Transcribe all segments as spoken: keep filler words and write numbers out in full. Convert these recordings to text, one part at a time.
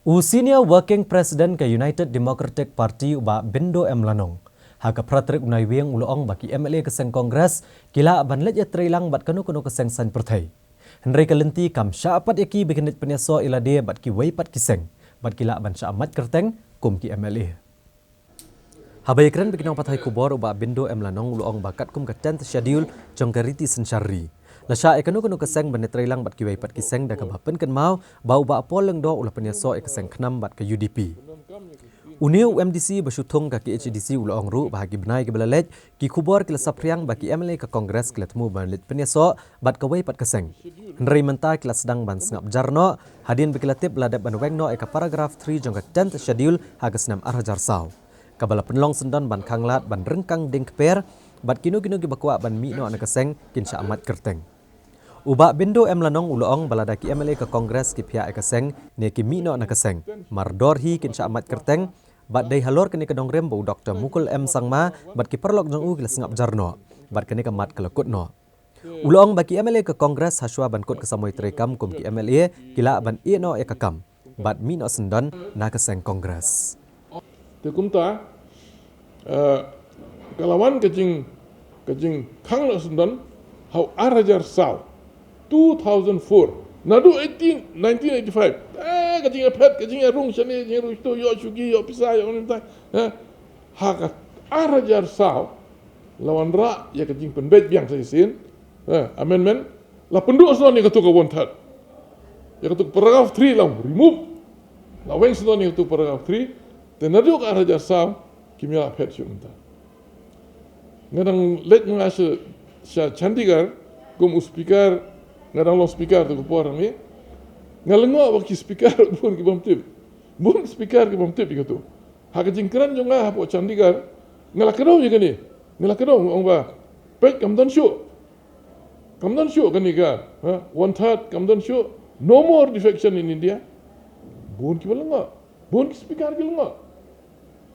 U Senior Working President ka United Democratic Party u Bah Bindo M Lanong, ha ka phra tarik u Naiwieng u la ong ba ki M L A ka seng Congress ki lah ban leit ïatreilang bad kano kano ka seng saiñ pyrthei. Hynrei ka lynti kam shah pat ïa ki ba kin leit pynïasoh ïa lade bad kiwei pat ki seng, bad ki lah ban shah mad kyrteng kum ki M L A. Haba ïakren bad ki nongpathai khubor u Bah Bindo M Lanong u la ong ba katkum ka tenth schedule jong ka riti synshar ri, la shah ïa kano kano ka seng ban ïatreilang bad kiwei pat ki seng da kaba pynkynmaw ba u Bah Paul Lyngdoh u la pynïasoh ïa ka seng KHNAM bad ka U D P. Une u M D C ba shu thung ka K H A D C u la ong ruh ba ha ki bnai kiba la leit ki khubor ki la saphriang ba ki M L A ka Congress ki la thmu ban leit pynïasoh bad kawei pat ka seng. Hynrei mynta ki la sdang ban sngap jar noh hadien ba ki la tip la dep ban weng noh ïa ka paragraph three jong ka tenth schedule ha ka snem ar hajar saw, kaba la pynlong syndon ban khanglad ban ryngkang dieng kper, bad kino kino kiba kwah ban mih noh na ka seng kin shah mad kyrteng. U Bah Bindo M Lanong u la ong ba lada ki M L A ka Congress ki phiah ïa ka seng ne ki mih noh na ka seng, mardor hi kin shah mad kyrteng, bad dei halor kane ka nongrim ba u Doktor Mukul M Sangma bad ki paralok jong u ki la sngap jar noh, bad kane ka mat ka la kut noh. U la ong ba ki M L A ka Congress ha shuwa ban kut ka samoi treikam kum ki M L A ki lah ban ïeh noh ïa ka kam bad mih noh syndon na ka seng Congress. Te kumta, eh, ka la wan ka jing, ka jingkhang noh syndon ha u ar hajar saw, two thousand four. Naduh eighteen, nineteen eighty-five. Eh, ka jingïaphet, ka jingïarung shane, jingïarung shito, ïoh shuki, ïoh pisa, ïoh mynta. Eh, ha ka ar hajar saw, la wanrah ïa ka jingpynbeit biang sa shisien, eh, amendment, la pynduh syndon ïa katu ka one third. Ïa katu ka paragraph three la remove. La weng syndon ïa katu ka paragraph three. Te naduh ka ar hajar saw kim ïa la phet shuh mynta. Nga dang leit nga sha, sha Chandigarh kum u speaker, nga dang long speaker tu ka por hangne. Nga lyngngoh ba ki speaker bun ki bym tip. Bun speaker ki bym tip ïa katu. Ha ka jingkren jong nga hapoh Chandigarh, nga la kdew ïa kane. Nga la kdew, nga ong ba, peit, kam don shuh. Kam don shuh kane ka, ha, one third, kam don shuh. No more defection in India. Bun kiba lyngngoh. Bun ki speaker ki lyngngoh.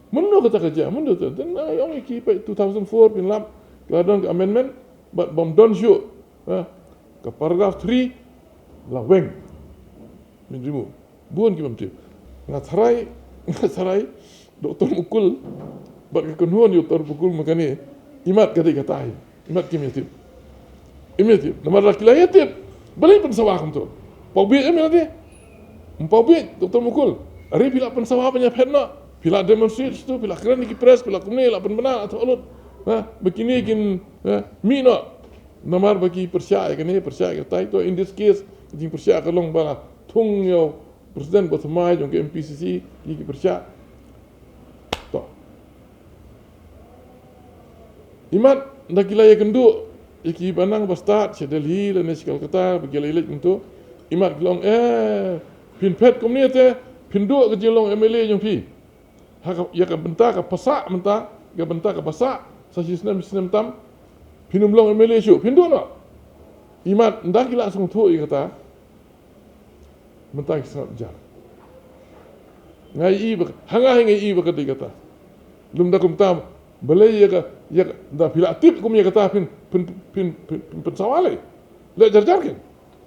Mynno kata ka jia, mynno kata. Te nga ong ïa ki, peit, two thousand four phin lap, ka la don ka amendment, bad bym don shuh, ha, ka paragraph three la weng. Min remove. Bun ki bym tip. Nga tharai, nga tharai, Doktor Mukul bad ka kynhun jong Doktor Mukul mynta kane, imat ka dei kata hi. Imat kim ïa tip. Im ïa tip. Namar lada ki la ïa tip, balei pynsawa kumto? Paw bieit em ïa lade? Ym paw bieit, Doktor Mukul. Are phi la pynsawa ban ïa phet noh. Phi la demonstrate shatu, phi la kren ïa ki press, phi la kumne, la pynbna, la thoh lut. Ha, ba kine kin, ha, mih noh. Namar ba ki pyrshah ïa kane, pyrshah ïa katai. To, in this case, ka jingpyrshah ka long ba la thung ïa u President ba thymmai jong ka M P C C, ki, ki pyrshah. To. Imat, nda ki la ïakynduh ïa ki ba nang ba stad sha Delhi lane sha Kolkata, ba ki la ïaleit kumto. Imat ki la ong, eh, phin phet kumne te, phin duh ka jinglong M L A jong phi. Ha ka, ïa ka bynta kaba sah mynta, ka bynta kaba sah, sa shisnem shisnem tam, phin ym long M L A shuh, phin duh noh. Imat, nda ki la sngewthuh ïa kata, mynta ki sngap jar. Nga ïohi ba, ha nga hi nga ïohi ba ka dei kata. Lymda kumta, balei ïa ka, ïa ka, da phi la tip kum ïa kata phin, phin, phin, phin, phin pynsawa lei. Leh jar jar kein.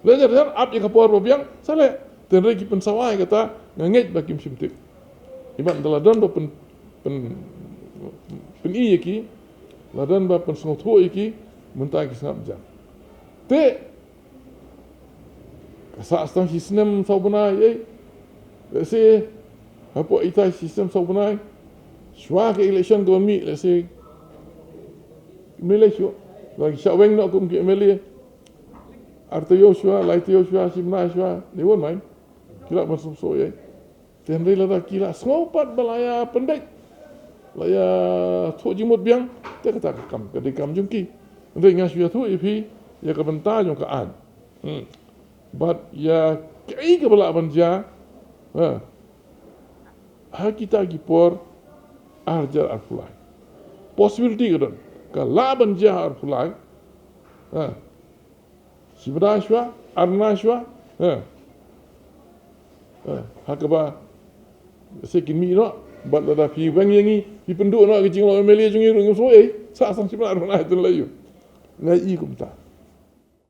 Leh jar jar, ap ïa ka por ba biang, sa leh. Tynrai ki pynsawa ïa kata, nga ngeit ba kim shym tip. Imat da la don ba pyn, pyn, pyni ïa ki, la don ba pynsngewthuh ïa ki, mynta ki sngap jar. Te, ka sah tang shi snem saw bnai, eh. Let's say, hapoh ita shi snem saw bnai, shuwa ka election ka wan mih, let's say, M L A shuh, ba ki shah weng noh kum ki M L A, ar taïew shuwa, lai taïew shuwa, shi bnai shuwa, they won't mind. Ki lah ban sngewthuh, eh. Te hynrei lada ki la sngew pat ba la ïa pynbeit, la ïa thoh jingmut biang, te kata ka kam, ka dei kam jong ki. Hynrei nga shu ïathuh ïa phi ïa ka bynta jong ka aiñ. Hmm. Bad ïa kaei kaba lah ban jia, ha, ha kita ki por ar hajar arphew lai. Possibility ka don. Ka lah ban jia arphew lai. Ha. Shi bnai shuwa, ar bnai shuwa. Ha. Ha, ha kaba, se kin mih noh, bad lada phi weng ïa ngi, phi pynduh noh ka jinglong M L A jong ngi ruh ngim sngew ei, sah tang shi bnai ar bnai te lei ïa u. Nga ïohi kumta.